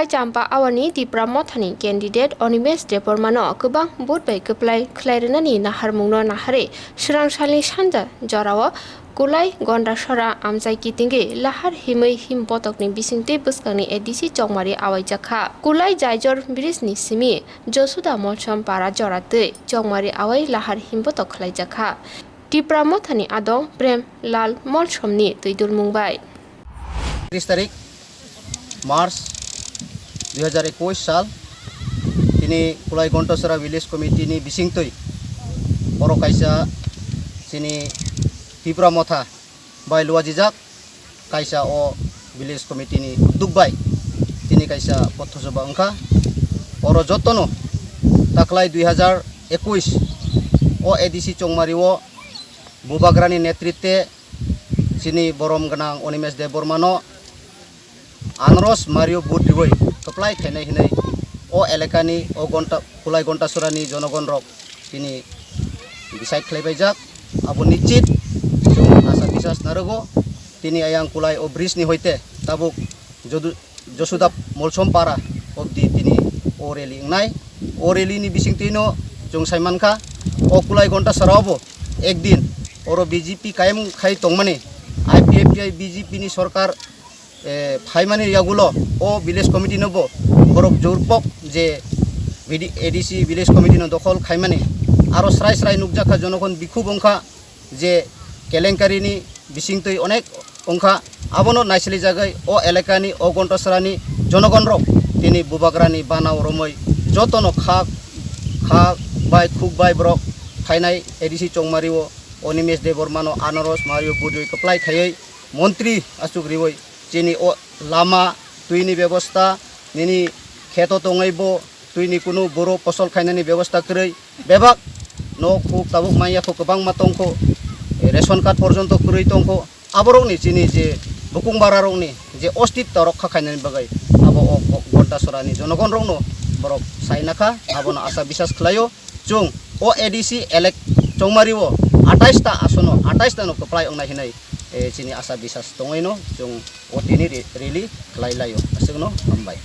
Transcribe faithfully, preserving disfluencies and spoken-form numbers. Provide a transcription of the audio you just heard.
Champa Awani Tipra Mothani candidate Animesh Debbarmano kwbang vote bai kwplai khlai rwnani naharmungno naharwi swrangsalni sanja jorao Kulai Gondasora amchai kitingwi lahar himwi him botokni bisingtwi bwskangni A D C chongmari awaijak kha. Kulai Jaijor bridge ni simi Josuda Molsom para jora twi chongmari awai lahar him botok khlaijak kha. Tipra Mothani adong Prem Lal Molsomni twi dulmung bai. Tris tarik March dui hajar ekush sal, tini Kulai Gontasora Village Committee ni bisingtwi oro kaisa chini Tipra Motha bai luajijak kaisa o Village Committee ni udduk bai tini kaisa pothosoba wngkha. Oro jotono taklai dui hajar ekush o A D C chongmari o Bubagrani netritwe chini borom gwnang Animesh Debbarmano Anaros Mario vote riwi kwplai khainai hinwi o elekani, o Gonta, Kulai Gontasorani jonogon rok tini decide khlaibaijak. Abo nichit chwng asa bisas narwgo. Tini ayang Kulai o bridge ni hoite tabuk Jodu-, Josuda Molsom para obdi tini o rally wngnai. O rally ni bisingtwino chwng saimankha, o Kulai Gontasora obo ekdin oro B J P kayam khai tongmani, I P F T I B J P ni sorkar eh, phaimani yagulo o village committee no bo borok jorpok je V D, A D C village committee no dokhol khaimani aro srai srai nukjakha, jonogon bikhub wngkha je kelenkari ni bisingtwi onek wngkha. Abono naisili jagwi o elekani, o Gontasarani jonogon rok tini Bubagrani banao romwi jotono kha, kha bai khuk bai borok phainai A D C chongmari o Animesh Debbarmano anaros mario bujui kwplai khaiwi montri achuk riwi chini o lama, twini bebosta, nini kheto tongwi bo twini kunu boro posol khainani bebosta kwrwi, bebak nok huk tabuk manya kho kwbangma tongkho, ration card porjonto kwrwi tongkho, aborokni chini je bukung bararokni je ostitto rokha khainani bagwi abo o Go-, Gontasorani jonogonrokno borok sainakha, abono asa bisas khlaio. Chwng o A D C elect chongmari o atais ta asono, atais ta no kwplai wngnai hinwi, eh, chini asa bisas tongwino chwng o tini ri-, rally khlai laio. Aswkno hambai.